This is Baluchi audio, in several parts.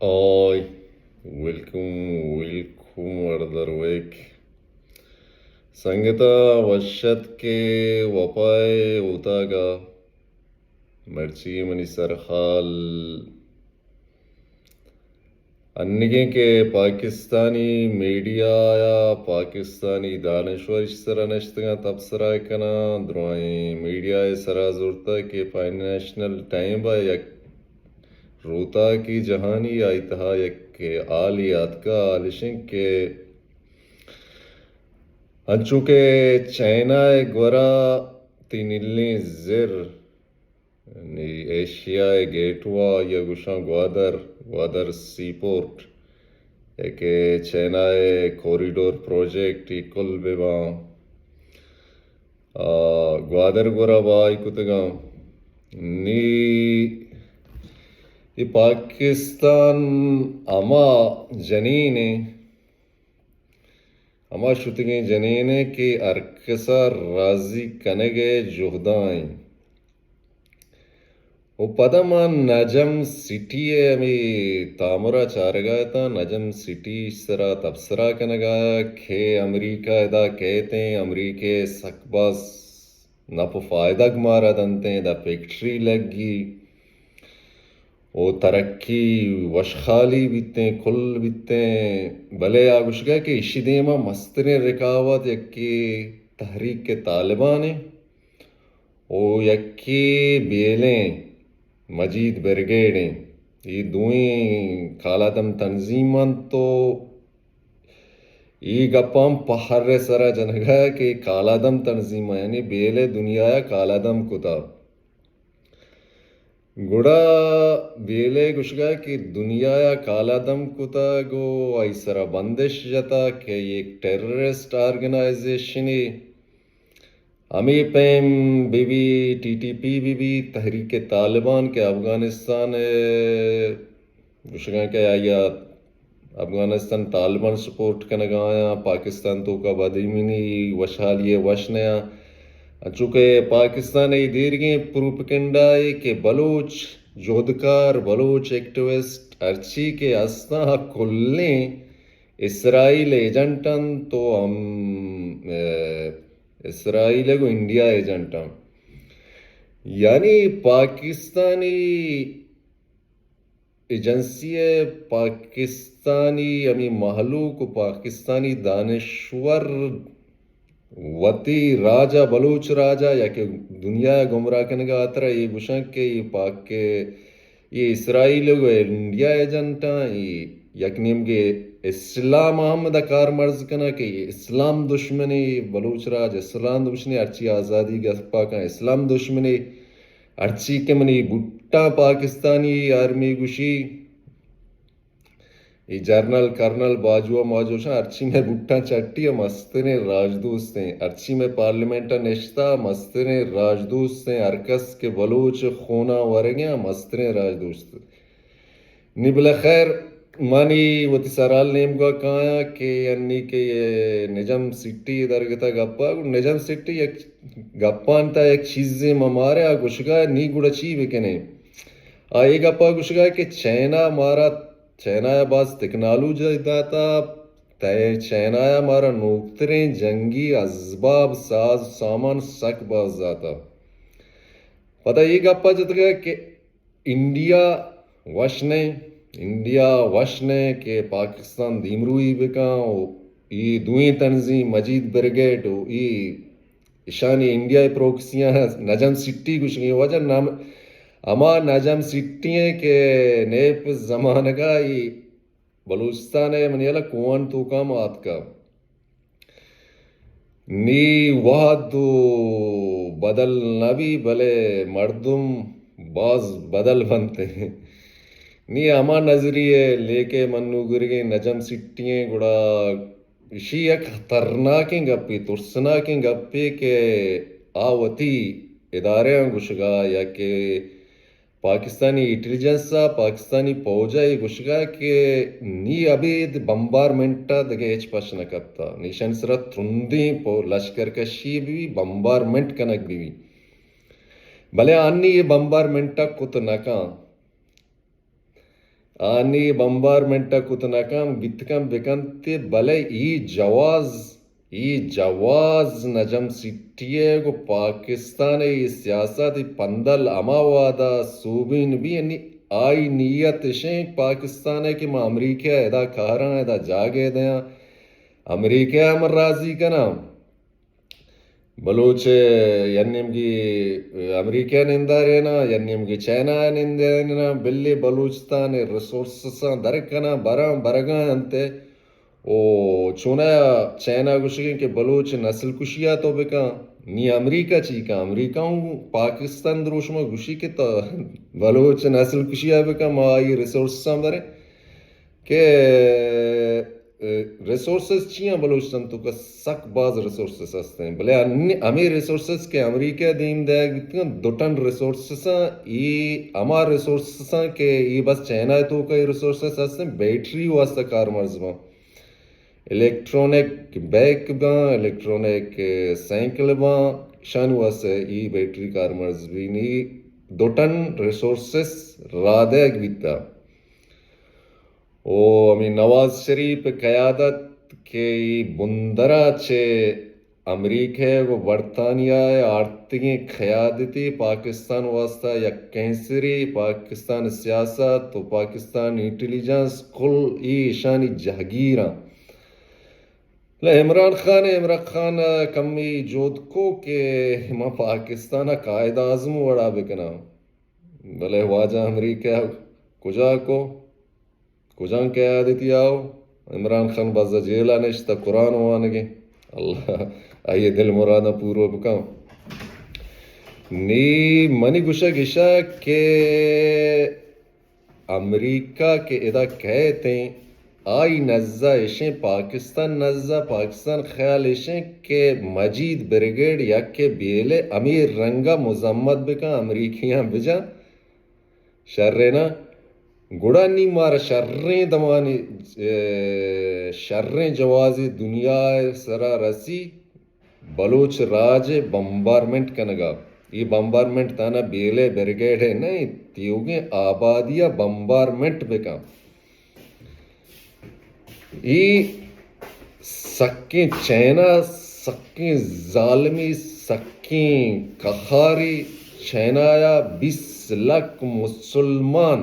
ہائے، ویلکم، ویلکم ہر درویک۔ سنگتاں، وش اتک کہ وپائے اوتاگا۔ مرچی منی سرحال انگیں کہ پاکستانی میڈیا یا پاکستانی دانشور اش سرا نشتگاں تبصرہ کناں۔ درائیں میڈیا ء سرا زرتہ کہ فائنینشل ٹائم ء یک روتاکی جہانی آئی تہا یک حالے آتکا، حال اش انت کہ انچو کہ چائنا ء گورا تی نیلیں زر، نی ایشیا ء گیٹ وے یا گوشاں گوادر، گوادر سی پورٹ، ء کہ چائنا ء کوریڈور پروجیکٹ ای کل بہ باں۔ آ، گوادر گورا بہائی کتگاں۔ نی اے پاکستان ہما جنین ء، ہما شتگیں جنین ء کہ ہر کسا راضی کنگ ء جہداں انت۔ و پدا ما نجم سٹی ء ہمے تامر ء چارگا اتاں۔ نجم سٹی سرا تبصرہ کنگا کہ امریکہ ادا کیت ایں، امریکہ سک باز نپ و فائدگ مارا دنت ایں، ادا فیکٹری لگی و ترقی وشحالی بیت ایں، کل بیت ایں۔ بلے آ گوشگا کہ اشی دیما مستریں رکاوٹ یکے تحریک طالبان ایں۔ و یکے بیلیں مجید بریگیڈ ایں۔ اے دوئیں کالعدم تنظیم انت و اے گپاں پہر ء سرا جنگا کہ کالعدم تنظیم، یعنی بیل ء دنیا ء کالعدم کتا۔ گڑا بیل ء گوشگا کہ دنیا ء کالعدم کتا، گو آئی سرا بندش جتا کہ یک ٹیررسٹ آرگنائزیشنے۔ ہمے پیم بہ بی، ٹی ٹی پی بہ بی، تحریک طالبان کہ افغانستان ء گوشگاں کہ آئی ء افغانستان طالبان سپورٹ کنگا آیاں، پاکستان توکا بدامنی وشحالی ء وش نیاں۔ انچو کہ پاکستان ء دیرگیں پروپیگنڈا ء کہ بلوچ جہدکار، بلوچ ایکٹیوسٹ ہرچی کہ ہستاں، آ کلیں اسرائیل ایجنٹ انت و ہم، ء، اسرائیل ء گوں انڈیا ایجنٹ انت۔ یعنی پاکستانی ایجنسی ء پاکستانی ہمے مہلوک و پاکستانی دانشور وتی راج ء، بلوچ راج ء یا کہ دنیا ء گمراہ کنگ ء ہاترا اے گوشاں کہ اے پاک، اے اسرائیل ء گوں انڈیا ایجنٹ آں، اے یک نیمگے اسلام ء ہم ادا کارمرز کناں کہ اے اسلام دشمنے، بلوچ راج اسلام دشمنے، ہرچی آزادی گپا کن اسلام دشمنے، ہرچی کہ منی بھٹاں پاکستانی آرمی گوشی، اے جنرل، کرنل، باجو ء ماجوشاں ہرچی مئے بھٹاں چٹی ء مستریں راجدوستیں، ہرچی مئے پارلیمنٹ ء نشتہ مستریں راجدوستیں، ہر کس کہ بلوچ خونا ورگیں مستریں راجدوست۔ نی بلے خیر، منی وتی سرحال نیمگا کایاں کہ انی کہ نجم سٹی درگتا گپا، نجم سٹی یک گپان تا یک چیزے ما مارے آ گوشگا نی گڑا چی بکنیں؟ آ اے گپا گوشگا کہ چائنا مارا چائنا ء باز تکنالوجی داتا، تہ چائنا ء مارا نوکتریں جنگی ازباب، ساز سامان سک باز داتا۔ پدا اے گپا جتگ کہ انڈیا وش نہ، انڈیا وش نہ کہ پاکستان دیمروئی بکاں و اے دوئیں تنظیم مجید بریگیڈ و اے ایشانی انڈیا ء پروکسیاں نجم سٹی گوشگیں واجہ نام، ہما نجم سٹی ہیں کہ نیپ زمانگا ای بلوچستان ء منی ہیالا کوہن توکا ہم آتکا۔ نی وہد و بدل نہ بی، بلے مردم باز بدل بنت۔ نی ہما نظریہ لیکہ منوگرگیں نجم سٹی ہیں، گڑا ایشی یک خطرناکیں گپے، ترسناکیں گپے کہ آ وتی ادارہاں گوشگا یا کہ پاکستانی انٹیلیجنس ء پاکستانی پوج ء اے گوشگا کہ نی ابید بمبارمنٹ ء دگہ ہچ پش نہ کپتا، نی ایشانی سرا ترندیں پو-، لشکر کشی بہ بی، بمبارمنٹ کنگ بہ بی، بلے آنی اے بمبارمنٹ ء کت نہ کن۔ آنی بمبارمنٹ ءَ کت نہ کن، بیت کن بکنت، بلے ای جواز، ای جواز نجم سیٹھی ءَ گوں پاکستان ءِ ای سیاست ءِ پندل ہما وہد ءَ سوبین بی، یعنی آئی نیت اشیں پاکستان ءَ کہ ما امریکہ ءَ ادا کاراں، ادا جاگہ دیاں، امریکہ ءَ ہم راضی کناں۔ بلوچ یک نیمگی امریکہ ءَ ننداریناں، یک نیمگی چائنا ءَ ننداریناں، بلے بلوچستان ءِ ریسورسز آں در کناں، براں، برگاں انت۔ او چونایا چائنا گوشگیں کہ بلوچ نسل کشی ءَ تو بکن، نی امریکہ چی کن؟ امریکہ اوں پاکستان دروشم ءَ گوشی کہ تو بلوچ نسل کشی ءَ بکن، ما آئی ریسورسز آں بریں۔ کہ، اے، ریسورسز چی ہیں بلوچستان توکا؟ سک باز ریسورسز ہستیں، بلے ان-، ہمے ریسورسز کہ امریکہ دیم دئیگ بیتگاں، دو ٹن ریسورسز ہیں، ای ہما ریسورسز ہیں کہ ای بس چائنا توکا ای ریسورسز ہستیں، بیٹری واسطہ کارمرز باں، الیکٹرانک بیگ باں، الیکٹرانک سائیکل باں، شان واسطہ ای بیٹری کارمرز بی۔ نی دو ٹن ریسورسز را دئیگ بیتا۔ او ہمے نواز شریف ءِ قیادت کہ اے بندر ءَ چہ امریکہ ءَ گوں برطانیہ ءَ آرتگیں قیادتے پاکستان واسطہ یک کینسرے، پاکستان سیاست و پاکستان انٹیلیجنس کل اے ایشانی جہگیراں۔ لے عمران خان، عمران خان ءَ کمے جہد کو کہ ما پاکستان ءَ قائد اعظم وڑا بکناں۔ بلے واجہ امریکہ کجا کو؟ کجان قیادتی آؤ؟ عمران خان بزا جیل ءَ نشتہ قرآن وانگیں۔ اللہ آئی دل مراداں پورو بکن۔ نی منی گوشگ اشا کہ امریکہ کہ ادا کئیت ایں، آئی نزا اشیں، پاکستان نزا، پاکستان خیال اشیں کہ مجید بریگیڈ یک بیلے ہمے رنگا مذمت بکن، امریکیاں بجا۔ شریں نا؟ گڑا نی مارا شریں دمانے، اے، شریں جوازے دنیا ءِ سرا رسی، بلوچ راج ءِ بمبارمنٹ کنگا۔ اے بمبارمنٹ تانا بیلے بریگیڈ ءِ نہ انت، تیوگیں آبادی ءَ بمبارمنٹ بکن۔ اے سکیں چائنا، سکیں ظالمی، سکیں قہاری۔ چائنا ءَ بیست لکھ مسلمان،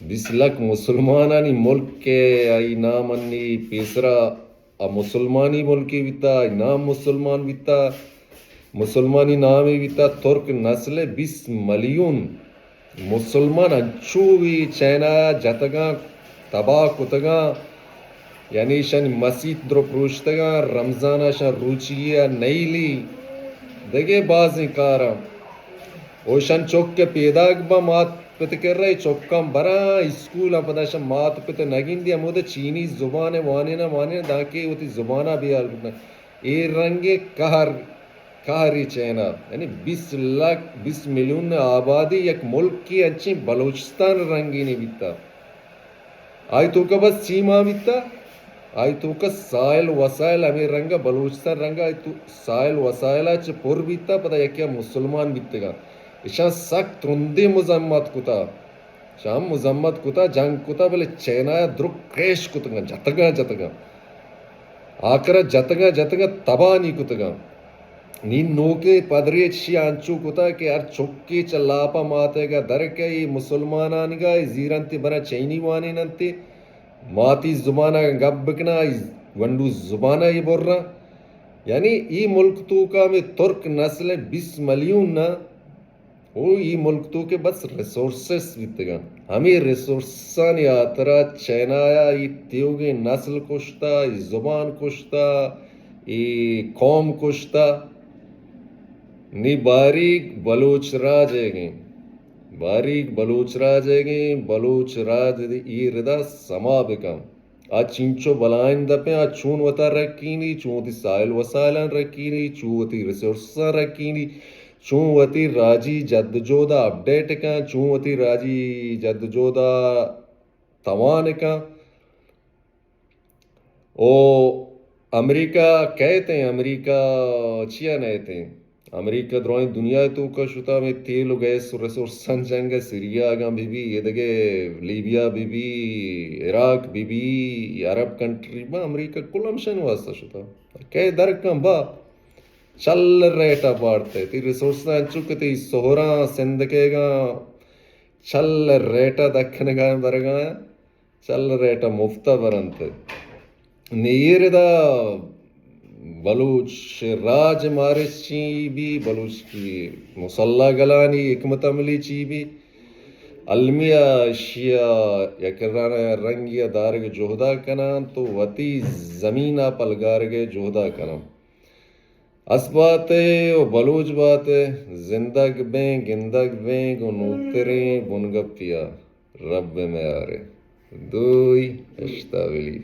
بیست لکھ مسلمانانی ملک ءِ، آئی نام انی پیسرا آ مسلمانی ملکے بیتا، آئی نام مسلمان بیتا، مسلمانی نامے بیتا، ترک نسل ءِ بیست میلیون مسلمان انچو وی چائنا ءَ جتگاں، تباہ کتگاں، یعنی ایشانی مسیت درو پروشتگاں، رمضان ءَ ایشاں روچی ءَ نیلی، دگہ بازیں کاراں۔ او ایشان چک کہ پیداک باں مات پت کرا، اے چکاں براں اسکولاں، پدا ایشاں مات پت نہ گندی، ہمودا چینی زبان ءَ وانیناں، وانیناں، دانکہ وتی زبان ءَ بیال بکناں۔ اے رنگیں قہر، قہری چائنا، یعنی بیست لکھ، بیست میلیون آبادی یک ملکی انچیں بلوچستان رنگینے بیتا۔ آئی توکا بس چی مان بیتا؟ آئی توکا سائل وسائل ہمے رنگا، بلوچستان رنگا آئی تو سائل وسائلا چہ پر بیتا، پدا یکیا مسلمان بیتگاں۔ اشاں سک ترندیں مذمت کتا۔ شام مذمت کتا، جنگ کتا، بلے چائنا ءَ درو کریش کتگاں، جتگاں، جتگاں۔ آکرا جتگاں، جتگاں، تباہ نی کتگاں۔ نی نوکیں پدریچ شی انچو کتا کہ ہر چکے چہ لاپا ماتئیگا درکئے، اے مسلمانانیگا، اے زیرنتی برا چینی وانیننتی، ماتی زبانا گپ بکنا، اے گونڈو زبانا اے برا۔ یعنی اے ملک توکا ہمے ترک نسل بیست میلیون نا، او اے ملک توکا بس ریسورسز بیتگاں۔ ہمے ریسورسانی ہاترا چائنا ءَ اے تیوگیں نسل کشتا، اے زبان کشتا، اے قوم کشتا۔ نی باریک بلوچ راج ئیگیں، باریک بلوچ راج ئیگیں، بلوچ راج اے ردا سما بکن۔ آ چینچو بلائیں دپیں، آ چون وتا رکینی، چون وتی سائل وسائلاں رکینی، چون وتی ریسورساں رکینی، چون وتی راجی جدوجہد ءَ اپڈیٹ کن، چون وتی راجی جدوجہد ءَ توان کن۔ او امریکہ کئیت ایں؟ امریکہ چیا نئیت ایں؟ امریکہ درائیں دنیا ءِ توکا شتا، ہمے تیل و گیس و ریسورساں جنگ ءَ، سیریا اگاں بہ بی، اے دگہ لیبیا بہ بی، عراق بہ بی، عرب کنٹری، با امریکہ کل ہمشانی واسطہ شتا۔ کئے درکاں با چل ریٹ ءَ بارت ءَ، تئی ریسورساں انچو کہ تئی سہراں سندھ کئیگاں چل ریٹ ءَ دکنگاں برگاں۔ چل ریٹ ءَ مفت ءَ برنت۔ نی ایر ادا بلوچ راج مارش چی بی، بلوچ کی مسلح گلانی حکمت عملی چی بی، المی ءَ اشی ءَ یک رنگی ءَ دارگ جہدا کناں تو وتی زمین ءَ پلگارگ ءِ جہدا کناں۔ اس بات ءَ و بلوچ بات ءَ، زندگ بیں، گندگ بیں گوں نوتریں بنگپی ءَ۔ رب ءِ میار ءَ دوئی اشتاولی۔